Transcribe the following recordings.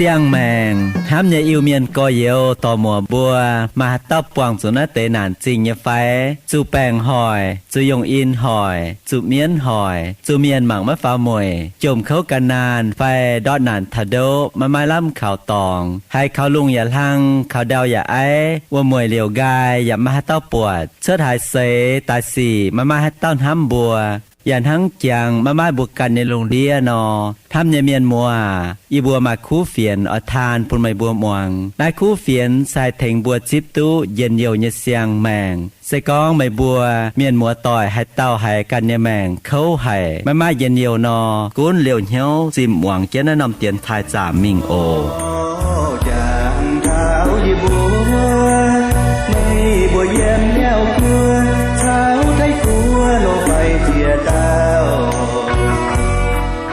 Siang-maengc hnamv nyei Iu-Mienh gorx-youz dorc muoc mbuo, maaih haaix dauh buangh zuqc naaiv deix naanc zingh nyei fai? Zuqc baengc hoic, zuqc yungh in hoic, zuqc mienv hoic, zuqc mienh mangc maiv faaux mueic, jomc kouv gan naanh fai ndortv naanc taux ndoqv maiv maaih lamh kaux dorngx, haiz kaux lungh yaac hlang, kaux ndau yaac aiv, wuom-mueic liouc nqaai yaac maiv maaih haaix dauh buatc, cuotv haaix seix daaih sic maiv maaih haaix dauh hnamv mbuo, yaac hnangv jangx maiv maaih mbuo ganh nyei lungh ndiev nor. Hnamv nyei mienh muoz, yie mbuo maaih kuv fienx oix taan bun meih mbuo muangx. Naaiv kuv fienx se haih tengx mbuo zipv duqv njien-youh nyei siang-maengc. Se gorngv meih mbuo mienh muoz-doic haaix dauh haiz ganh nyei maengc kouv haic, maiv maaih njien-youh nor, gunv liouh hnyouv zimh muangx jienv naaiv norm dienx taaih zaamc mingh oc.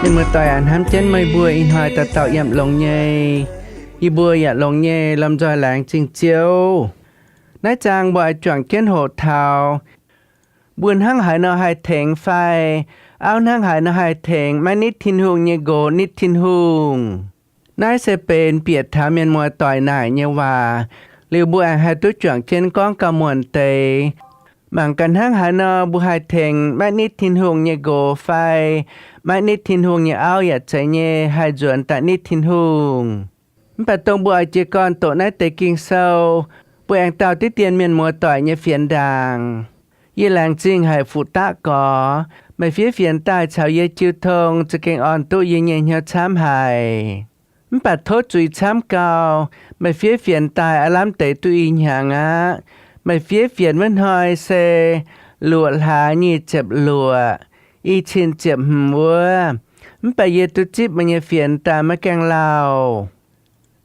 Mienh muoz-doic aac, hnamv jienv meih mbuo ih hnoi dauh dauh yaac longx nyei. Yie mbuo yaac longx nyei, lomh nzoih laengz zingh Ziouv. Naaiv zaang mbuo oix juangc jienv hoqc taux mbuo hnangv haaix nor haih tengx fai auv hnangv haaix nor haih tengx maiv nitv Tin-Hungh nyei nqox nitv Tin-Hungh. Naaiv se benx bieqc taux mienh muoz-doic naaic nyei waac. Liuz mbuo aengx haih duqv juangc jienv gorngv gauh muonc deix. Mangc gaax hnangv haaix nor mbuo haih tengx maiv nitv Tin-Hungh nyei nqox fai maiv nitv Tin-Hungh nyei auv yaac zeiz nyei haih nzuonx daaih nitv Tin-Hungh. Mv baac dongh mbuo oix jiez gorn doqc naaiv deix Ging-Sou, mbuo aengx daauh diqv dien mienh muoz-doic nyei fienx ndaangc. Yie laengz zingh haic fuqv daqv gorx. Meih fiev fienx daaih caux yie jiu tong za'gengh orn duqv yie nyei hnyouv camv haic. Mv baac tov zuiz camv gau, meih fiev fienx daaih aav lamh deix duqv i hnyangx aqv. Meih fiev fienx wuov hnoi se luoqc hlaax nyic ziepc luoqc, i cin ziepc hmz wuov. Mv baac yie duqv zipv meih nyei fienx daaih maiv gaengh lauh.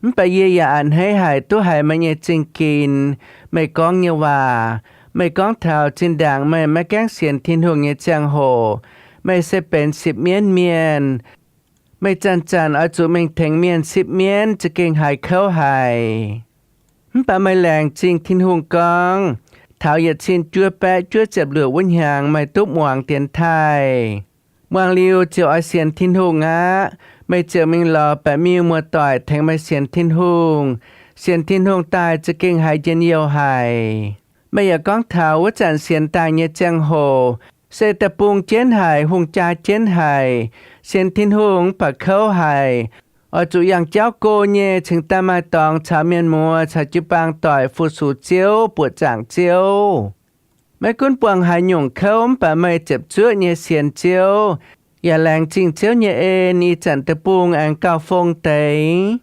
Mv baac yie yaac a'hneiv haic duqv haiz meih nyei zingh ginx, meih gorngv nyei waac. Meih gorngv taux zinh ndaangc meih maiv gaengh sienx Tin-Hungh nyei ziangh hoc, meih se benx sipv mienv mienh. Meih zanc-zanc oix zuqc mingh tengx mienh sipv mienv za'gengh haiz kouv haic. Mv baac meih laengz zingh Tin-Hungh gorngv, taux yietc cin juov baeqv juov ziepc luoqc wuov hnyangx meih duqv muangx dienx taaih. Muangx liuz ziouc oix sienx Tin-Hungh aqv. Meih ziouc mingh lorz baeqc miuc muoz-doic tengx meih sienx Tin-Hungh. Sienx Tin-Hungh daaih za'gengh haiz njien-youh haic. Meih yaac gorngv taux wuov zanc sienx daaih nyei ziangh hoc se deic-bung jienv haic, hungh jaa jienv haic, sienx Tin-Hungh mv baac kouv haic. Oix zuqc yangh jauv go nyei cingx daaih maaih dorngx caux mienh muoz caux jiu-baang doic fu-sux Ziouv, buoqc zaangc Ziouv. Maiv gunv buangh haaix nyungc kouv mv baac meih ziepc zuoqv nyei sienx Ziouv, yaac laengz zingh Ziouv nyei en, ih zanc deic-bung aengx gauh fong deix.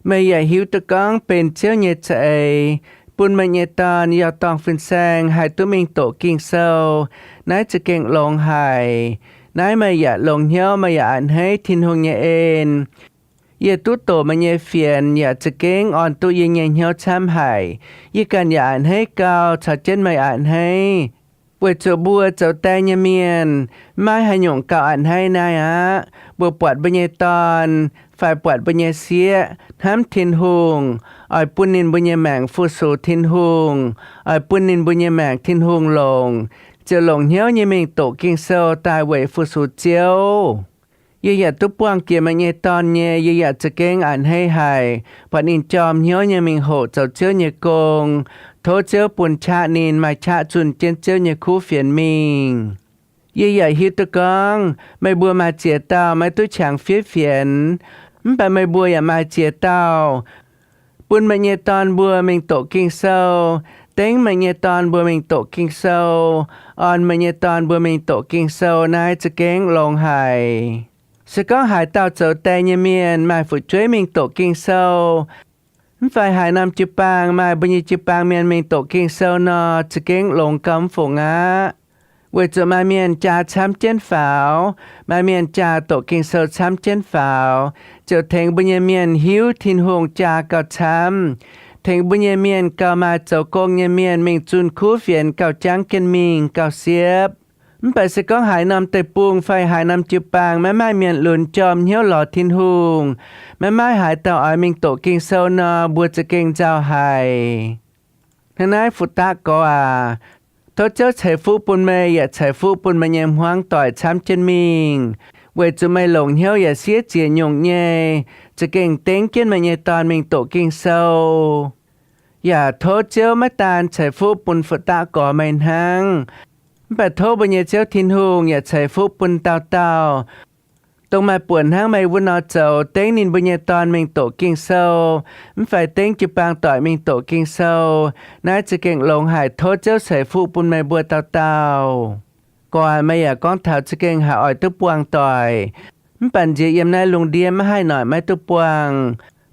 Meih yaac hiuv duqv gorngv benx Ziouv nyei za'eix, bun meih nyei dorn, yauh dorngh fin-saeng haih duqv mingh doqc Ging-Sou. Naaiv za'gengh longx haic. Naaiv meih yaac longx hnyouv, meih yaac a'hneiv Tin-Hungh nyei en. Yie duqv doqc meih nyei fienx yaac za'gengh orn duqv yie nyei hnyouv camv haic. Yie ganh yaac a'hneiv gau caux jienv meih a'hneiv. Weic zuqc mbuo zoux die nyei mienh maiv maaih haaix nyungc gauh a'hneiv naaiv aqv. Mbuo buatc mbuo nyei dorn fai buatc mbuo nyei sieqv hnamv Tin-Hungh, oix bun ninh mbuo nyei maengc fu-sux Tin-Hungh, oix bun ninh mbuo nyei maengc Tin-Hungh longc, ziouc longc hnyouv nyei mingh doqc Ging-Sou daaih weic fu-sux Ziouv. Yie yaac duqv buangh jiex meih nyei dorn nyei, yie yaac za'gengh a'hneiv haic, buatc ninh jorm hnyouv nyei mingh hoqc zoux Ziouv nyei gong. Tov Ziouv bun qaqv ninh maaih qaqv zunh jienv Ziouv nyei kuv fienx mingh. Yie yaac hiuv duqv gorngv meih mbuo maaih ziex dauh maiv duqv qangx fiev fienx, mv baac meih mbuo yaac maaih ziex dauh bun meih nyei dorn mbuo mingh doqc Ging-Sou, dengv meih nyei dorn mbuo mingh doqc Ging-Sou, orn meih nyei dorn mbuo mingh doqc Ging-Sou, naaiv za'gengh longx haic. Se gorngv haaix dauh zoux die nyei mienh maaih fu'jueiv mingh doqc Ging-Sou, mv fai haaix norm jiu-baang maaih mbuo nyei jiu-baang mienh mingh doqc Ging-Sou nor, za'gengh longx gauh mv fungc aqv. Weic zuqc maaih mienh jaa camv jienv faaux, maaih mienh jaa doqc Ging-Sou camv jienv faaux, ziouc tengx mbuo nyei mienh hiuv Tin-Hungh jaa gauh camv, tengx mbuo nyei mienh gauh maaih zoux gong nyei mienh mingh zunh kuv fienx gauh jangv jienv mingh gauh siepv. Mv baac se gorngv haaix norm deic-bung fai haaix norm jiu-baang maiv maaih mienh lunx jorm hnyouv lorz Tin-Hungh, maiv maaih haaix dauh oix mingh doqc Ging-Sou nor, mbuo za'gengh nzauh haic. Hnangv naaiv, fuqv-daqv gorx aac, tov Ziouv ceix fuqv bun meih yaac ceix fuqv bun meih nyei hmuangv doic camv jienv mingh, weic zuqc meih longc hnyouv yaac siev ziex nyungc nyei za'gengh dengv jienv meih nyei dorn mingh doqc Ging-Sou. Yaac tov Ziouv maiv daan ceix fuqv bun fuqv-daqv gorx meih hnangv, mv baac tov mbuo nyei Ziouv Tin-Hungh yaac ceix fuqv bun dauh dauh, dongh maaih buonc hnangv meih wuov nor zoux, dengv ninh mbuo nyei dorn mingh doqc Ging-Sou, mv fai dengv jiu-baang doic mingh doqc Ging-Sou. Naaiv za'gengh longx haic. Tov Ziouv ceix fuqv bun meih mbuo dauh dauh. Gorx aac, meih yaac gorngv taux za'gengh haih oix duqv buangh doic, mv baac nziex yiem naaiv lungh ndiev maiv haih noic maiv duqv buangh,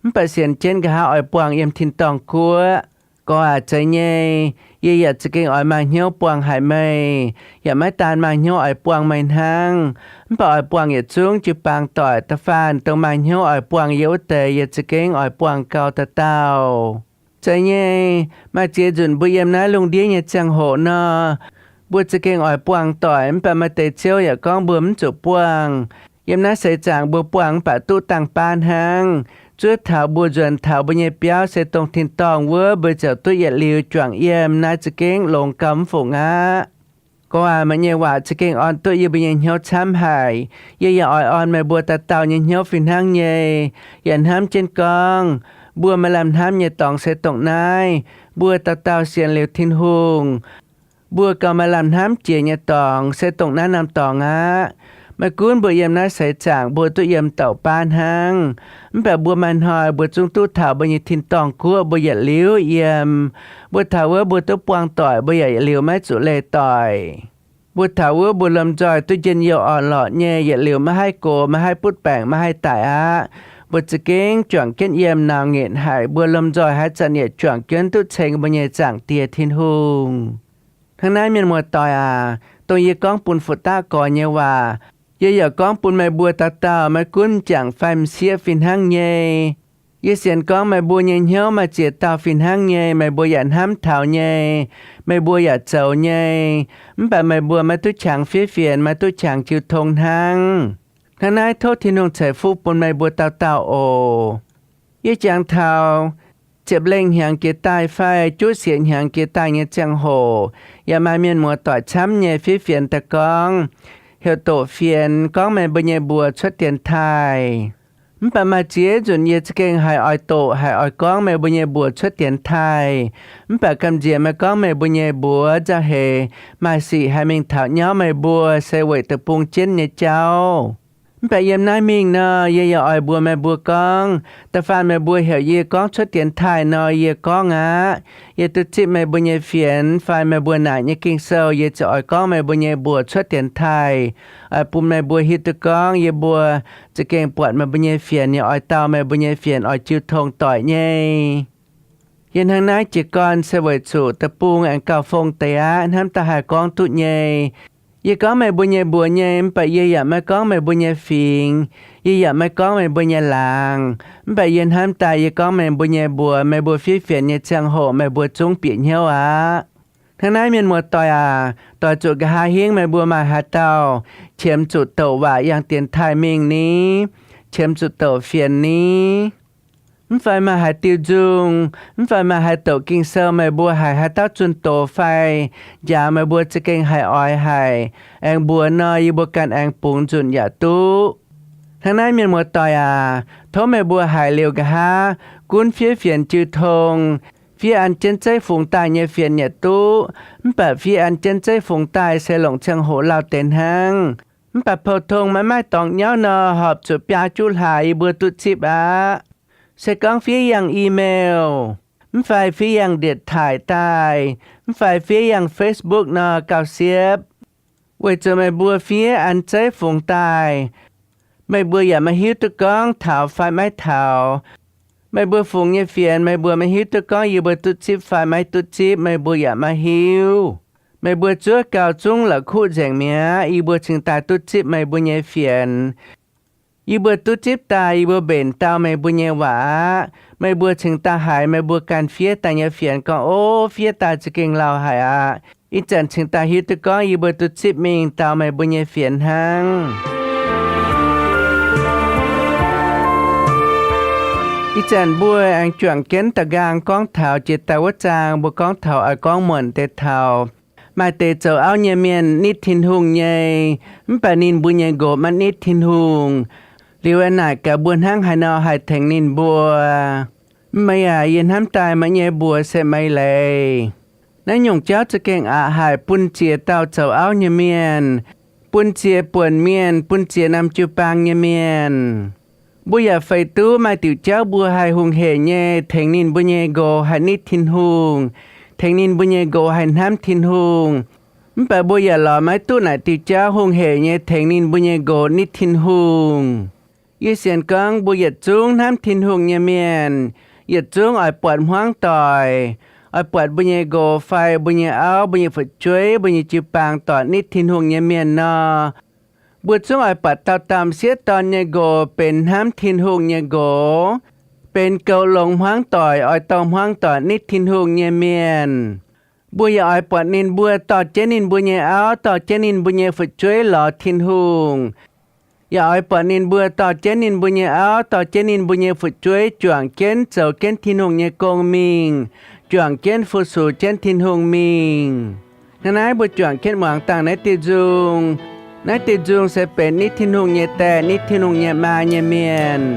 mv baac sienx jienv nqa'haav oix buangh yiem tin-dorngh guoqv. Gorx aac, zeiz nyei, yie yaac za'gengh oix maaih hnyouv buangh haic meih, yaac maiv daan maaih hnyouv oix buangh meih hnangv, mv baac oix buangh yietc zungv jiu-baang doic. Da'faanh dongh maaih hnyouv oix buangh yie wuov deix, yie za'gengh oix buangh gau dauh dauh. Zeiz nyei, maaih ziex nzunc mbuo yiem naaiv lungh ndiev nyei ziangh hoc nor, mbuo za'gengh oix buangh doic, mv baac maaih deix ziouv yaac gorngv mbuo mv zuqc buangh. Yiem naaiv seix zaangc mbuo buangh mv baac duqv dangh baav hnangv. Zuov taux mbuo nzuonx taux mbuo nyei biauv se dongh tin-dorngh wuov, mbuo ziouc duqv yietc liuz juangc yiem. Naaiv za'gengh longx gau mv fungc aqv. Gorx aac, meih nyei waac za'gengh orn duqv yie mbuo nyei hnyouv camv haic. Yie yaac oix orn meih mbuo dauh dauh nyei hnyouv fih hnangv nyei, yaac hnamv jienv gorngv, mbuo maaih lamh hnamv nyei dorngx se dongh naaiv. Mbuo dauh dauh sienx liuz Tin-Hungh, mbuo gauh maaih lamh hnamv jiex nyei dorngx se dongh naaiv norm dorngx aqv. Maiv gunv mbuo yiem naaiv seix zaangc mbuo duqv yiem douc baav hnangv, mv baac mbuo maaih hnoi mbuo zungv duqv taux mbuo nyei tin-dorngh guoqv, mbuo yietc liuz yiem. Mbuo taux wuov mbuo duqv buangh doic, mbuo yaac yietc liuz maiv zuqc leih doic. Mbuo taux wuov mbuo lomh nzoih duqv njien-youh orn-lorqc nyei, yietc liuz maiv haih gox, maiv haih butv baengc, maiv haih daic aqv. Mbuo za'gengh juangc jienv yiem, naux nqenc haic. Mbuo lomh nzoih haaix zanc yaac juangc jienv duqv ceng mbuo nyei Zaangc Diex Tin-Hungh. Hnangv naaiv, mienh muoz-doic aac, dongh yie gorngv bun fuqv-daqv gorx nyei waac, yie yaac gorngv bun meih mbuo dauh dauh, maiv gunv m'jangc fai m'sieqv fih hnangv nyei. Yie sienx gorngv meih mbuo nyei hnyouv maaih ziex dauh fih hnangv nyei, meih mbuo yaac hnamv taux nyei, meih mbuo yaac zoux nyei, mv baac meih mbuo maiv duqv qangx fiev fienx, maiv duqv qangx jiu tong hnangv. Hnangv naaiv tov Tin-Hungh ceix fuqv bun meih mbuo dauh dauh oc. Yie jangx taux ziepc lengh hnyangx jiex daaih fai juqv siec hnyangx jiex daaih nyei ziangh hoc, yaac maaih mienh muoz-doic camv nyei fiev fienx daaih gorngv, heuc doqc fienx gorngv meih mbuo nyei mbuox cuotv dienx taaih. Mv baac maaih ziex nzunc yie za'gengh haiz oix doqc, haiz oix gorngv meih mbuo nyei mbuox cuotv dienx taaih. Mv baac gamh nziex meih gorngv meih mbuo nyei mbuox nzauh heix, maaih sic haih mingh taux nyauv meih mbuo se weic deic-bung jienv nyei jauv. Mv baac yiem naaiv mingh nor, yie yaac oix mbuox meih mbuo gorngv, da'faanh meih mbuo heuc yie gorngv cuotv dienx taaih nor, yie gorngv aqv. Yie duqv zipv meih mbuo nyei fienx fai meih mbuo naaic nyei Ging-Sou, yie ziouc oix gorngv meih mbuo nyei mbuox cuotv dienx taaih, oix bun meih mbuo hiuv duqv gorngv yie mbuo za'gengh buatc meih mbuo nyei fienx, yaac oix dau meih mbuo nyei fienx oix jiu tong doic nyei. Yie hnangv naaiv jiez gorn se weic zuqc deic-bung aengx gauh fong deix aqv, hnamv daaih haih gorngv duqv nyei. Yie gorngv meih mbuo nyei mbuox nyei, mv baac yie yaac maiv gorngv meih mbuo nyei fingx. Yie yaac maiv gorngv meih mbuo nyei laangz. Mv baac yie hnamv daaih yie gorngv meih mbuo nyei mbuox, meih mbuo fiev fienx nyei ziangh hoc meih mbuo zungv bieqc hnyouv aqv. Hnangv naaiv, mienh muoz-doic aac, doix zuqc nqa'haav hingv meih mbuo maaih haaix dauh qiemx zuqc douc waac yangh dienx taaih mingh ni? Qiemx zuqc douc fienx ni? Mv fai maaih haaix diuh nzung, mv fai maaih haaix douc Ging-Sou meih mbuo haiz haaix dauh zunh doz fai njaaux, meih mbuo za'gengh haih oix haic, aengx mbuox nor, yie mbuo ganh aengx bungx nzunc yaac duqv. Hnangv naaiv, mienh muoz-doic aac, tov meih mbuo haiz liuz nqa'haav gunv fiev fienx jiu tong, fiev an jienv zeiv fungx daaih nyei fienx yaac duqv. Mv baac fiev an jienv zeiv fungx daaih se longc ziangh hoc lauh deix hnangv. Mv baac pou-tong maiv maaih dorngx nyauv nor, horpc zuqc biaa juqv hlaax yie mbuo duqv zipv aqv. Se gorngv fiev yangh email, mv fai fiev yangh điện thoại daaih, mv fai fiev yangh Facebook nor gauh siepv. Weic zuqc meih mbuo fiev an zeiv fungx daaih, meih mbuo yaac maiv hiuv duqv gorngv taux fai maiv taux. Meih mbuo fungx nyei fienx, meih mbuo maiv hiuv duqv gorngv yie mbuo duqv zipv fai maiv duqv zipv, meih mbuo yaac maiv hiuv. Meih mbuo zuov gau zungv la'kuqv nzengc mi'aqv, yie mbuo cingx daaih duqv zipv meih mbuo nyei fienx. Yie mbuo duqv zipv daaih, yie mbuo mbenc dau meih mbuo nyei waac aqv. Meih mbuo cingx daaih haiz meih mbuo ganh fiev daaih nyei fienx gorngv, Ov, fiev daaih za'gengh lauh haic aqv. Ih zanc cingx daaih hiuv duqv gorngv yie mbuo duqv zipv mingh dau meih mbuo nyei fienx hnangv. Ih zanc mbuo aengx juangc jienv da'nqaang gorngv taux jiex daaih wuov zaang, mbuo gorngv taux oix gorngv muonc deix taux maaih deix zoux auv nyei mienh nitv Tin-Hungh nyei, mv baac ninh mbuo nyei nqox maiv nitv Tin-Hungh. Liuz aengx naaic gaax mbuo hnangv haaix nor haih tengx ninh mbuo. Meih aac, yie hnamv daaih meih nyei mbuox se meih leiz. Naaiv nyungc jauv za'gengh aqc haic bun ziex dauh zoux auv nyei mienh, bun ziex buonc mienh, bun ziex norm jiu-baang nyei mienh. Mbuo yaac feix duqv maaih diuc jauv mbuo haih hungh hec nyei tengx ninh mbuo nyei nqox haih nitv Tin-Hungh, tengx ninh mbuo nyei nqox haih hnamv Tin-Hungh. Mv baac mbuo yaac lorz maiv duqv naaic diuc jauv hungh hec nyei tengx ninh mbuo nyei nqox nitv Tin-Hungh. Yie sienx gorngv mbuo yietc zungv hnamv Tin-Hungh nyei mienh, yietc zungv oix buatc hmuangv doic, oix buatc mbuo nyei nqox fai mbuo nyei auv, mbuo nyei fu'jueiv, mbuo nyei jiu-baang doic nitv Tin-Hungh nyei mienh nor, mbuo zungv oix buatc dauh dauh m'sieqv dorn nyei nqox benx hnamv Tin-Hungh nyei nqox, benx goux longx hmuangv doic, oix dorh hmuangv doic nitv Tin-Hungh nyei mienh. Mbuo yaac oix buatc ninh mbuo dorh jienv ninh mbuo nyei auv, dorh jienv ninh mbuo nyei fu'jueiv lorz Tin-Hungh. Yaac oix buatc ninh mbuo dorh jienv ninh mbuo nyei auv, dorh jienv ninh mbuo nyei fu'jueiv juangc jienv zoux jienv Tin-Hungh nyei gong mingh, juangc jienv fu-sux jienv Tin-Hungh mingh. Hnangv naaiv mbuo juangc jienv muangx dangh naaiv diuh nzung. Naaiv diuh nzung se benx nitv Tin-Hungh nyei die, nitv Tin-Hungh nyei maa nyei mienh.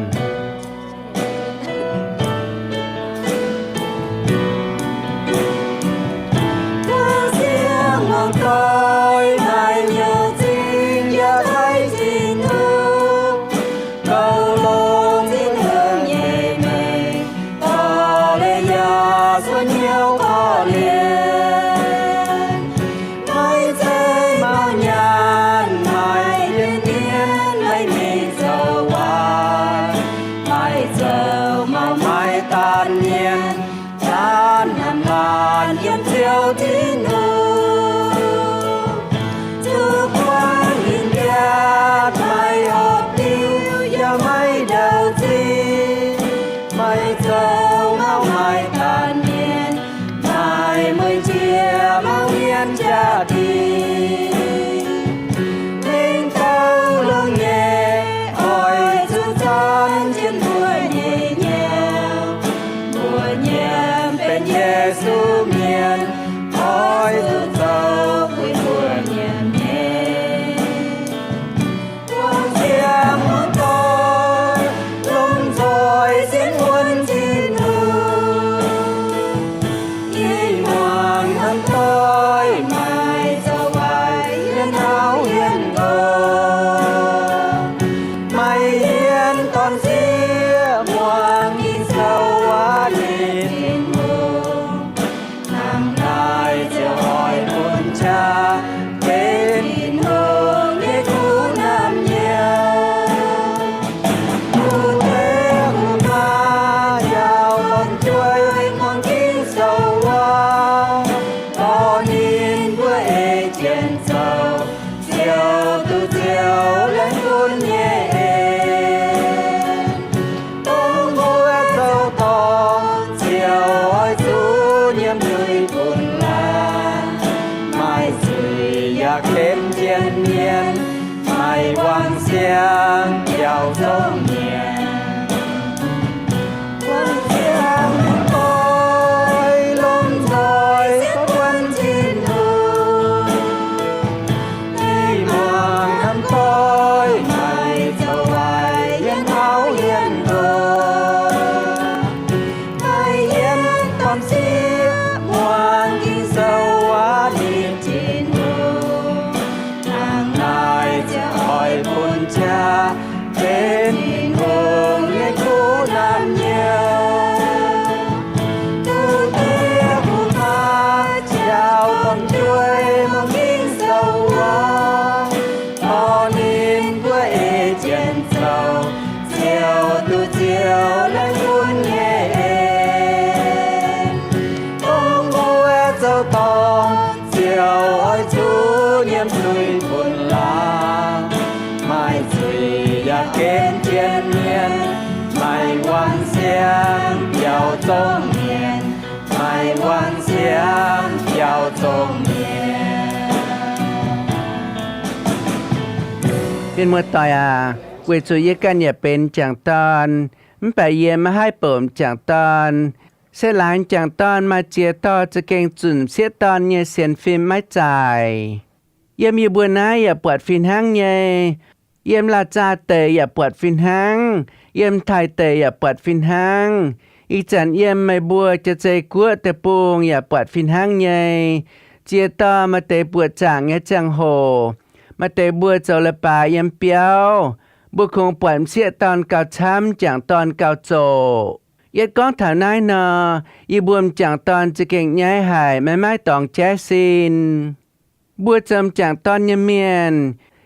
Maiv zeiz mauv nyaanh, maiv zeiz mingh zoux waaic, maiv zoux mauv maiv daanh mienh, daanh hnamv laanh yiem Ziouv Tin-Hungh. Zuqc buangv ninh mbiatc maiv hopv diuh yaac maiv ndouh zinh, maiv zoux mauv maiv daanh mienh, maiv mueiz njiec mangc mienh jaa-dingh. Mingh douh longx nyei, oix zuqc zanc jienv mbuo nyei nyiemc. Mbuo nyiemc benx Yesu mienh, oix zuqc zoux bueix mbuo nyiemc nyei. Buangh ziangx muangx doic, lomh nzoih sienx wuonv Tin-Hungh. Ih muangx hnamv doic, maiv zoux waaic yiem taux hmien nqox. Maiv hienx dorn sieqv muangx Ging-Sou waac nyei Tin-Hungh. Hnangv naaic ziouc oix bun qaqv benx Tin-Hungh nyei kuv naamh nyouz. Kuv deix kuv maa njaaux dorn-jueiv muangx Ging-Sou waac, dorh ninh mbuo ei jienv zoux, ziouc duqv Ziouv laengz bun nyei en. Dongh mbuo zoux dorngc, ziouc oix zuqc nyiemc zuiz bun laangz. Maaih zuiz yaac ken jien mienh, maaih wangc siangx biaux zongh mienh. Buangh ziangx muangx doic, lomh nzoih sienx wuonv Tin-Hungh. Ih muangx hnamv doic, maiv zoux waaic yiem taux hmien nqox. Maiv hienx dorn sieqv muangx Ging-Sou waac nyei Tin-Hungh. Hnangv naaic ziouc oix bun qaqv benx Tin-Hungh nyei kuv naamh nyouz. Kuv deix kuv maa njaaux dorn-jueiv muangx Ging-Sou waac, dorh ninh mbuo ei jienv zoux, ziouc duqv Ziouv laengz bun nyei en. Dongh mbuo zoux dorngc, ziouc oix zuqc nyiemc zuiz bun laangz. Maaih zuiz yaac ken jien mienh, maaih wangc siangx biaux zongh mienh. Maaih wangc siangx biaux zongh mienh. Mienh muoz-doic aac, weic zuqc yie ganh yaac benx m'jangc dorn, mv baac yie maiv haih bouc m'jangc dorn. Se laaix m'jangc dorn maaih ziex dorh za'gengh zunc m'sieqv dorn nyei sienx fim maiv zaaic. Yiem yie mbuo naaiv yaac buatc fih hnangv nyei. Yiem Laauh Zaah deic yaac buatc fih hnangv. Yiem Taiv deic yaac buatc fih hnangv. Ih zanc yiem meih mbuo jaav zei guoqv deic-bung yaac buatc fih hnangv nyei. Ziex dorh maaih deix buoqc zaangc nyei ziangh hoc, maaih deix mbuo zoux leiz-baaix yiem biauv, mbuo kungx buatc m'sieqv dorn gauh camv, m'jangc dorn gauh zoqc. Yietv gorngv taux naaiv nor, yie mbuo m'jangc dorn za'gengh nyaiv haic, maiv maaih dorngx jaiv sin. Mbuo zoux m'jangc dorn nyei mienh,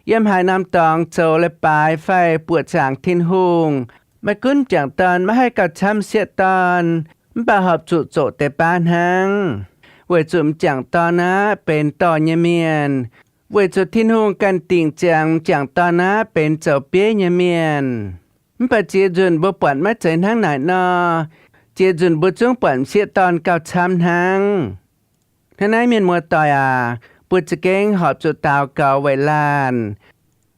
yiem haaix norm dorngx zoux leiz-baaix fai buoqc zaangc Tin-Hungh, maiv gunv m'jangc dorn maiv haih gauh camv m'sieqv dorn, mv baac horpc zuqc zoqc deix baav hnangv. Weic zuqc m'jangc dorn aqv benx dorh nyei mienh. Weic zuqc Tin-Hungh ganh dingc ziangx m'jangc dorn aqv benx zoux bieiv nyei mienh. Mv baac ziex nzunc mbuo buatc maiv zeiz hnangv naaic nor. Ziex nzunc mbuo zungv buatc m'sieqv dorn gauh camv hnangv. Hnangv naaiv, mienh muoz-doic aac, mbuo za'gengh horpc zuqc daux gaux weic laanh.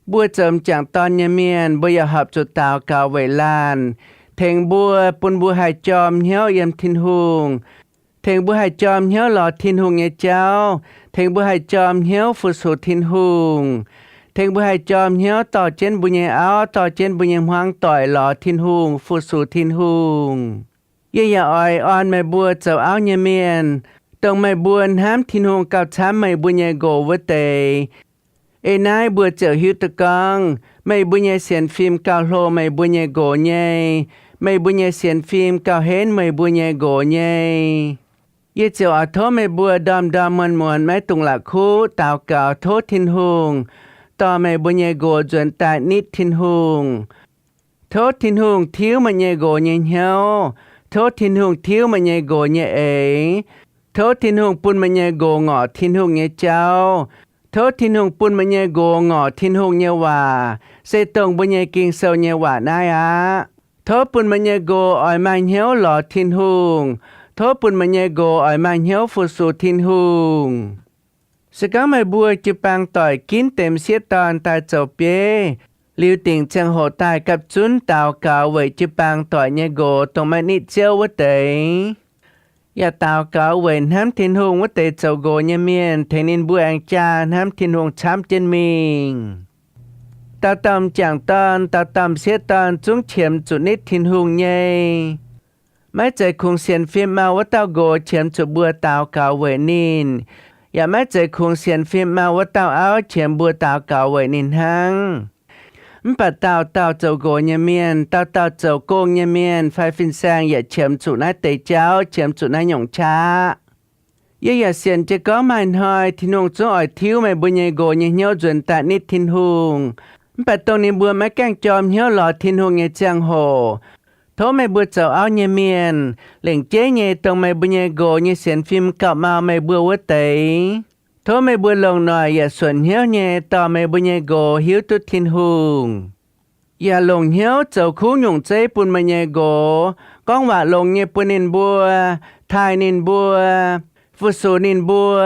Mbuo zoux m'jangc dorn nyei mienh, mbuo yaac horpc zuqc daux gaux weic laanh, tengx mbuo, bun mbuo haih jorm hnyouv yiem Tin-Hungh, tengx mbuo haih jorm hnyouv lorz Tin-Hungh nyei jauv, tengx mbuo haih jorm hnyouv fu-sux Tin-Hungh, tengx mbuo haih jorm hnyouv dorh jienv mbuo nyei auv, dorh jienv mbuo nyei hmuangv doic lorz Tin-Hungh, fu-sux Tin-Hungh. Yie yaac oix orn meih mbuo zoux auv nyei mienh, dongh meih mbuo hnamv Tin-Hungh gauh camv meih mbuo nyei nqox wuov deix. Ei naaiv mbuo ziouc hiuv duqv gorngv meih mbuo nyei sienx fim gauh hlo meih mbuo nyei nqox nyei, meih mbuo nyei sienx fim gauh henv meih mbuo nyei nqox nyei. Yie ziouc oix tov meih mbuo ndorm-ndorm muonz-muonz maiv dungx la'kuqv daux gaux tov Tin-Hungh dorh meih mbuo nyei nqox nzuonx daaih nitv Tin-Hungh. Tov Tin-Hungh tiuv meih nyei nqox nyei hnyouv. Tov Tin-Hungh tiuv meih nyei nqox nyei eix. Tov Tin-Hungh bun meih nyei nqox ngorc Tin-Hungh nyei jauv. Tov Tin-Hungh bun meih nyei nqox ngorc Tin-Hungh nyei waac, se dongh mbuo nyei Ging-Sou nyei waac naaiv aqv. Tov bun meih nyei nqox oix maaih hnyouv lorz Tin-Hungh. Tov bun meih nyei nqox oix maaih hnyouv fu-sux Tin-Hungh. Se gorngv meih mbuo jiu-baang doic ginv deix m'sieqv dorn daaih zoux bieiv, liuz dingc ziangh hoc daaih gapv zunv daux gaux weic jiu-baang doic nyei nqox dongh maiv nitv Ziouv wuov deix, yaac daux gaux weic hnamv Tin-Hungh wuov deix zoux nqox nyei mienh, tengx ninh mbuo aengx jaa hnamv Tin-Hungh camv jienv mingh. Dauh dauh m'jangc dorn, dauh dauh m'sieqv dorn zungv qiemx zuqc nitv Tin-Hungh nyei. Maiv zeiz kungx sienx fim mau wuov dauh nqox qiemx zuqc mbuo daux gaux weic ninh, yaac maiv zeiz kungx sienx fim mau wuov dauh auv qiemx mbuo daux gaux weic ninh hnangv. Mv baac dauh dauh zoux nqox nyei mienh, dauh dauh zoux gong nyei mienh fai fin-saeng yaac qiemx zuqc naaiv deix jauv, qiemx zuqc naaiv nyungc qaqv. Yie yaac sienx jiez gorngv maaih hnoi Tin-Hungh zungv oix tiuv meih mbuo nyei nqox nyei hnyouv nzuonx daaih nitv Tin-Hungh. Mv baac dongh ninh mbuo maiv gaengh jorm hnyouv lorz Tin-Hungh nyei ziangh hoc, tov meih mbuo zoux auv nyei mienh, lengc jeiv nyei dongh meih mbuo nyei nqox nyei sienx fim gauh mau meih mbuo wuov deix, tov meih mbuo longc noic yaac suonc hnyouv nyei dorh meih mbuo nyei nqox hiuv duqv Tin-Hungh, yaac longc hnyouv zoux kuv nyungc zeiv bun meih nyei nqox, gorngv waac longx nyei bun ninh mbuo, taaih ninh mbuo, fu-sux ninh mbuo.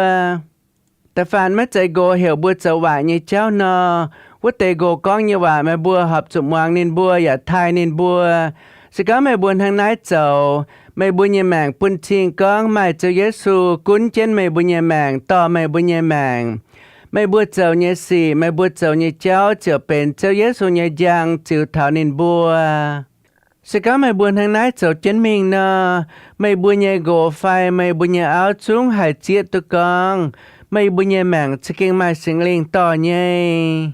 Da'faanh maiv zeiz nqox heuc mbuo zoux waaic nyei jauv nor, wuov deix nqox gorngv nyei waac meih mbuo horpc zuqc muangx ninh mbuo yaac taaih ninh mbuo. Se gorngv meih mbuo hnangv naaiv zoux, meih mbuo nyei maengc bun cing gorngv maaih Ziouv Yesu gunv jienv meih mbuo nyei maengc, dorh meih mbuo nyei maengc. Meih mbuo zoux nyei sic, meih mbuo zoux nyei jauv ziouc benx Ziouv Yesu nyei njang ziux taux ninh mbuo. Se gorngv meih mbuo hnangv naaiv zoux jienv mingh nor, meih mbuo nyei nqox fai meih mbuo nyei auv zungv haih zieqv duqv gorngv meih mbuo nyei maengc za'gengh maaih Singx Lingh dorh nyei.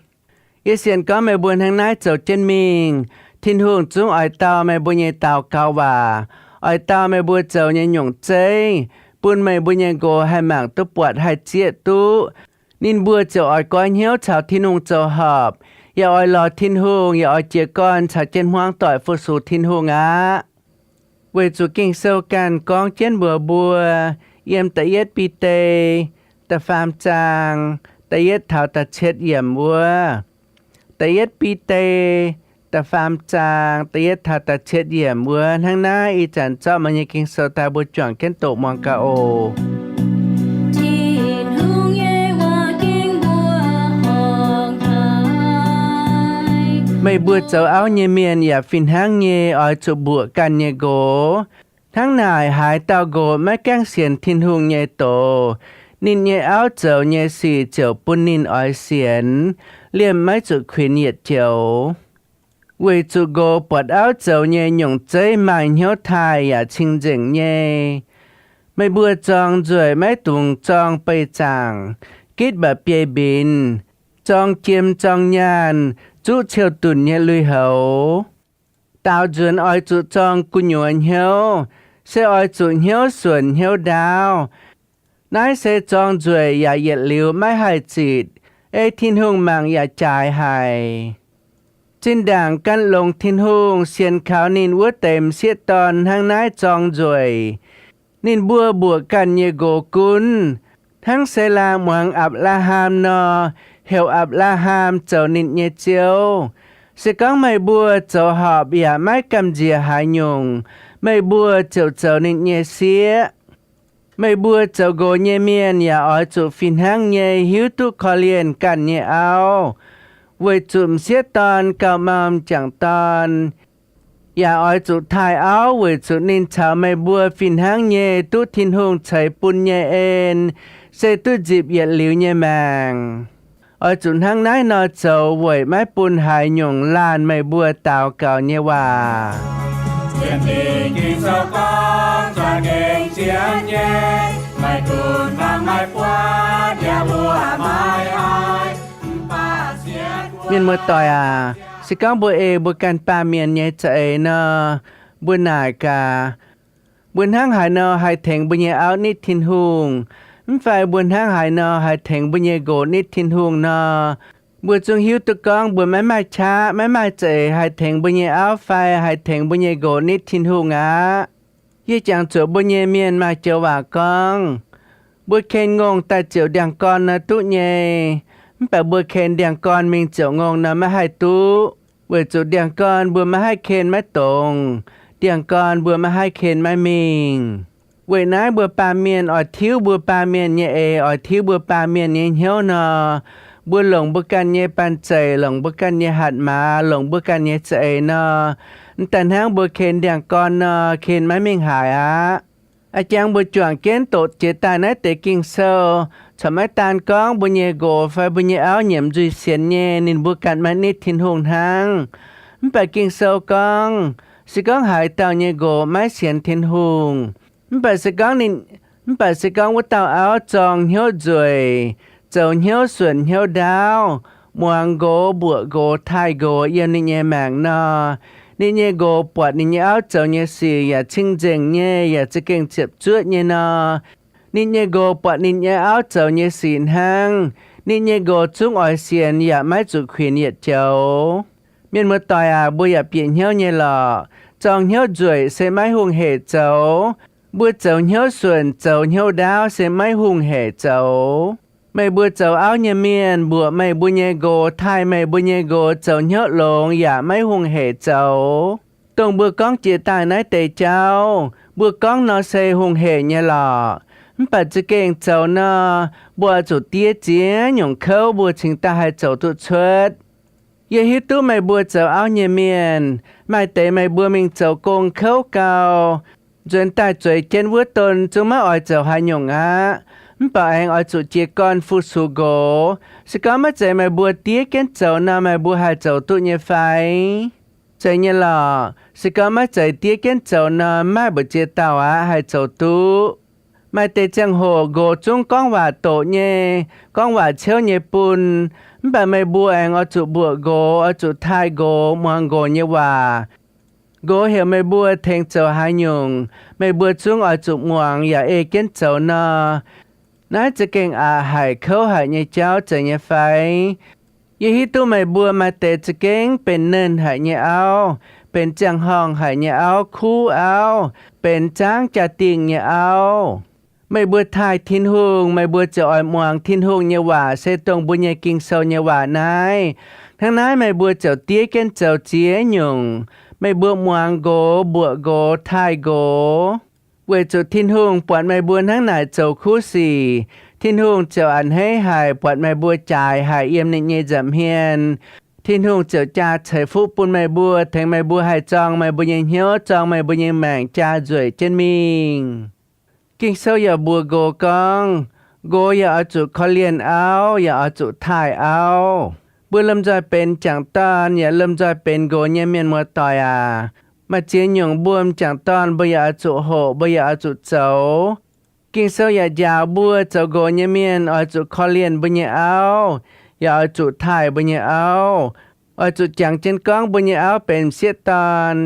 Yie sienx gorngv meih mbuo hnangv naaiv zoux jienv mingh, Tin-Hungh zungv oix dau meih mbuo nyei daux gaux waac, oix dau meih mbuo zoux nyei nyungc zeiv, bun meih mbuo nyei nqox haih mangc duqv buatc, haih zieqv duqv. Ninh mbuo ziouc oix goiv hnyouv caux Tin-Hungh zoux horpc, yaac oix lorz Tin-Hungh, yaac oix jiez gorn caux jienv hmuangv doic fu-sux Tin-Hungh aqv. Weic zuqc Ging-Sou ganh gorngv jienv mbuox mbuo, yiem da'yietv Bide da'faam zaang da'yietv taux da'cietv yiemc wuov. Da'yietv Bide da'faam zaang da'yietv taux da'cietv yiemc wuov. Hnangv naaiv ih zanc zorqv meih nyei Ging-Sou daaih mbuo juangc jienv doqc muangx gaax oc. Tin-Hungh nyei waac ging mbuo horngc taux. Meih mbuo zoux auv nyei mienh yaac fih hnangv nyei oix zuqc mbuoqc ganh nyei nqox. Hnangv naaic, haaix dauh nqox maiv gaengh sienx Tin-Hungh nyei doz, ninh nyei auv zoux nyei sic ziouc bun ninh oix sienx, liemh maiv zuqc kuinx yietc joux. Weic zuqc nqox buatc auv zoux nyei nyungc zeiv maaih hnyouv taaih yaac cing-nzengc nyei. Meih mbuo zorng nzueic maiv dungx zorng beih zaangc, gitv mba'biei mbinx, zorng jiem zorng nyaanh, zuqv ciou-dunc nyei lui-houx. Daaux nzuonx oix zuqc zorng gu'nyuoz hnyouv, se oix zuqc hnyouv suonc hnyouv ndaauv. Naaiv se zorng nzueic yaac yietc liuz maiv haih zitc, ei Tin-Hungh mangc yaac jaaix haic. Zinh ndaangc gan longx Tin-Hungh sienx kaux ninh wuov deix m'sieqv dorn hnangv naaiv zorng nzueic. Ninh mbuo mbuoqc ganh nyei nqox gunv, hnangv Saalaa muangx Apc^laa^ham nor, heuc Apc^laa^ham zoux ninh nyei ziouv. Se gorngv meih mbuo zoux horpc yaac maiv gamh nziex haaix nyungc, meih mbuo ziouc zoux ninh nyei sieqv. Meih mbuo zoux nqox nyei mienh yaac oix zuqc fih hnangv nyei hiuv duqv korv-lienh ganh nyei auv, weic zuqc m'sieqv dorn gauh m'jangc dorn. Yaac oix zuqc taaih auv weic zuqc ninh caux meih mbuo fih hnangv nyei duqv Tin-Hungh ceix bun nyei en, se duqv nzipc yietc liuz nyei maengc. Oix zuqc hnangv naaiv nor zoux weic maiv bun haaix nyungc laanh meih mbuo daux gaux nyei waac. Mienh muoz-doic aac, se gorngv mbuo ei mbuo ganh baamh mienh nyei za'eix nor, mbuo naaic gaax, mbuo hnangv haaix nor haih tengx mbuo nyei auv nitv Tin-Hungh, mv fai mbuo hnangv haaix nor haih tengx mbuo nyei nqox nitv Tin-Hungh nor, mbuo zungv hiuv duqv gorngv mbuo maiv maaih qaqv, maiv maaih za'eix haih tengx mbuo nyei auv fai haih tengx mbuo nyei nqox nitv Tin-Hungh aqv. Yie jangx zuoqc mbuo nyei mienh maaih joux waac gorngv, mbuo ken ngongh daaih ziouc ndiangx-gorn nor duqv nyei, mv baac mbuo ken ndiangx-gorn mingh ziouc ngongh nor maiv haih duqv, weic zuqc ndiangx-gorn mbuo maiv haih ken maiv dongz, ndiangx-gorn mbuo maiv haih ken maiv mingh. Weic naaiv mbuo baamh mienh oix tiuv mbuo baamh mienh nyei eix, oix tiuv mbuo baamh mienh nyei hnyouv nor, mbuo longc mbuo ganh nyei banh zeic, longc mbuo ganh nyei hatc maaz, longc mbuo ganh nyei za'eix nor, m'daaih hnangv mbuo ken ndiangx-gorn nor, ken maiv mingh haaix aqv. A'jangx mbuo juangc jienv doqc jiex daaih naaiv deix Ging-Sou, corc maiv daan gorngv mbuo nyei nqox fai mbuo nyei auv nyiemc nzuih sienx nyei ninh mbuo ganh maiv nitv Tin-Hungh hnangv. Mv baac Ging-Sou gorngv, se gorngv haaix dauh nyei nqox maiv sienx Tin-Hungh, mv baac se gorngv ninh, mv baac se gorngv wuov dauh auv zorng hnyouv nzueic, zoux hnyouv suonc hnyouv ndaauv, muangx nqox, mbuoqc nqox, taaih nqox yiem ninh nyei maengc nor, ninh nyei nqox buatc ninh nyei auv zoux nyei sic yaac cing-nzengc nyei, yaac za'gengh ziepc zuoqv nyei nor, ninh nyei nqox buatc ninh nyei auv zoux nyei sic hnangv, ninh nyei nqox zungv oix sienx yaac maiv zuqc kuinx yietc joux. Mienh muoz-doic aac, mbuo yaac bieqc hnyouv nyei lorqc. Zorng hnyouv nzueic se maiv hungh hec zoux. Mbuo zoux hnyouv suonc, zoux hnyouv ndaauv se maiv hungh hec zoux. Meih mbuo zoux auv nyei mienh mbuoqc meih mbuo nyei nqox, taaih meih mbuo nyei nqox zoux hnyouv longx yaac maiv hungh hec zoux. Dongh mbuo gorngv jiex daaih naaiv deix jauv, mbuo gorngv nor se hungh hec nyei lorqc. Mv baac za'gengh zoux nor, mbuo oix zuqc diev ziex nyungc kouv mbuo cingx daaih haih zoux duqv cuotv. Yie hiuv duqv meih mbuo zoux auv nyei mienh, maaih deix meih mbuo mingh zoux gong kouv gau, nzuonx daaih zueiz jienv wuov don zungv maiv oix zoux haaix nyungc aqv. Mv baac aengx oix zuqc jiez gorn fu-sux nqox. Se gorngv maiv zeiz meih mbuo diev jienv zoux nor, meih mbuo haih zoux duqv nyei fai? Zeiz nyei lorqc. Se gorngv maiv zeiz diev jienv zoux nor, maaih mbu'ziex dauh aqv haih zoux duqv. Maaih deix ziangh hoc nqox zungv gorngv waac doqc nyei, gorngv waac ciouv nyei bun. Mv baac meih mbuo aengx oix zuqc mbuoqc nqox, oix zuqc taaih nqox, muangx nqox nyei waac. Nqox heuc meih mbuo tengx zoux haaix nyungc, meih mbuo zungv oix zuqc muangx yaac ei jienv zoux nor. Naaiv za'gengh aqc haic kouv haic nyei jauv, zeiz nyei fai? Yie hiuv duqv meih mbuo maaih deix za'gengh benx nernh haic nyei auv, benx ziangh horngh haic nyei auv, kuv auv, benx zaangv jaa-dingh nyei auv. Meih mbuo taaih Tin-Hungh, meih mbuo ziouc oix muangx Tin-Hungh nyei waac, se dongh mbuo nyei Ging-Sou nyei waac naaiv. Hnangv naaiv meih mbuo ziouc diev jienv zoux ziex nyungc. Meih mbuo muangx nqox, mbuoqc nqox, taaih nqox, weic zuqc Tin-Hungh buatc meih mbuo hnangv naaic zoux kuv sic, Tin-Hungh ziouc a'hneiv haic, buatc meih mbuo jaaix haic yiem ninh nyei nza'hmien. Tin-Hungh ziouc jaa ceix fuqv bun meih mbuo, tengx meih mbuo haih zorng meih mbuo nyei hnyouv, zorng meih mbuo nyei maengc, jaa nzueic jienv mingh. Ging-Sou yaac mbuox nqox gorngv, nqox yaac oix zuqc korv-lienh auv, yaac oix zuqc taaih auv. Mbuo lomh nzoih benx jangc-dorn yaac lomh nzoih benx nqox nyei mienh muoz-doic aac, maaih ziex nyungc mbuo m'jangc-dorn mbuo yaac oix zuqc hoqc, mbuo yaac oix zuqc zoux. Ging-Sou yaac njaaux mbuo zoux nqox nyei mienh oix zuqc korv-lienh mbuo nyei auv, yaac oix zuqc taaih mbuo nyei auv. Oix zuqc jangx jienv gorngv mbuo nyei auv benx m'sieqv dorn.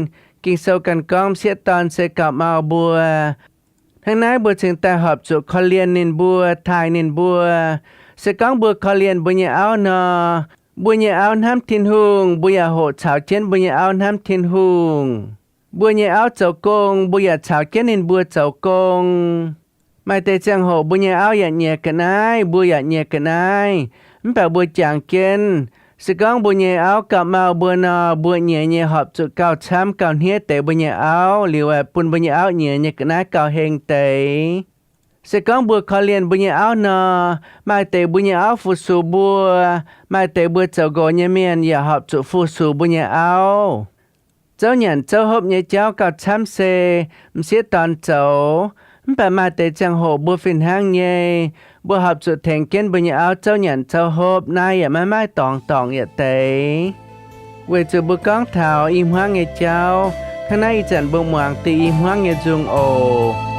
Ging-Sou ganh gorngv m'sieqv dorn se gauh mau mbuo. Hnangv naaiv mbuo cingx daaih horpc zuqc korv-lienh ninh mbuo, taaih ninh mbuo. Se gorngv mbuo korv-lienh mbuo nyei auv nor, mbuo nyei auv hnamv Tin-Hungh, mbuo yaac hoqc caux jienv mbuo nyei auv hnamv Tin-Hungh. Mbuo nyei auv zoux gong, mbuo yaac caux jienv ninh mbuo zoux gong. Maaih deix ziangh hoc mbuo nyei auv yaac nyiex ga'naaiv, mbuo yaac nyiex ga'naaiv. Mv baac mbuo jangx jienv, se gorngv mbuo nyei auv gauh mau mbuo nor, mbuo nyiex nyei horpc zuqc gauh camv gauh hniev deix mbuo nyei auv liuz, bun mbuo nyei auv nyiex nyei ga'naaiv gauh heng deix. Se gorngv mbuo korv-lienh mbuo nyei auv nor, maaih deix mbuo nyei auv fu-sux mbuo, maaih deix mbuo zoux nqox nyei mienh yaac horpc zuqc fu-sux mbuo nyei auv. Zouv nyanc zouv hopv nyei jauv gauh camv se m'sieqv dorn zoux. Mv baac maaih deix ziangh hoc mbuo fih hnangv nyei, mbuo horpc zuqc tengx jienv mbuo nyei auv zouv nyanc zouv hopv. Naaiv yaac maiv maaih dorngx dorngc yietc deix, weic zuqc mbuo gorngv taux i hmuangv nyei jauv. Hnangv naaiv ih zanc mbuo muangx deix i hmuangv nyei nzung oc.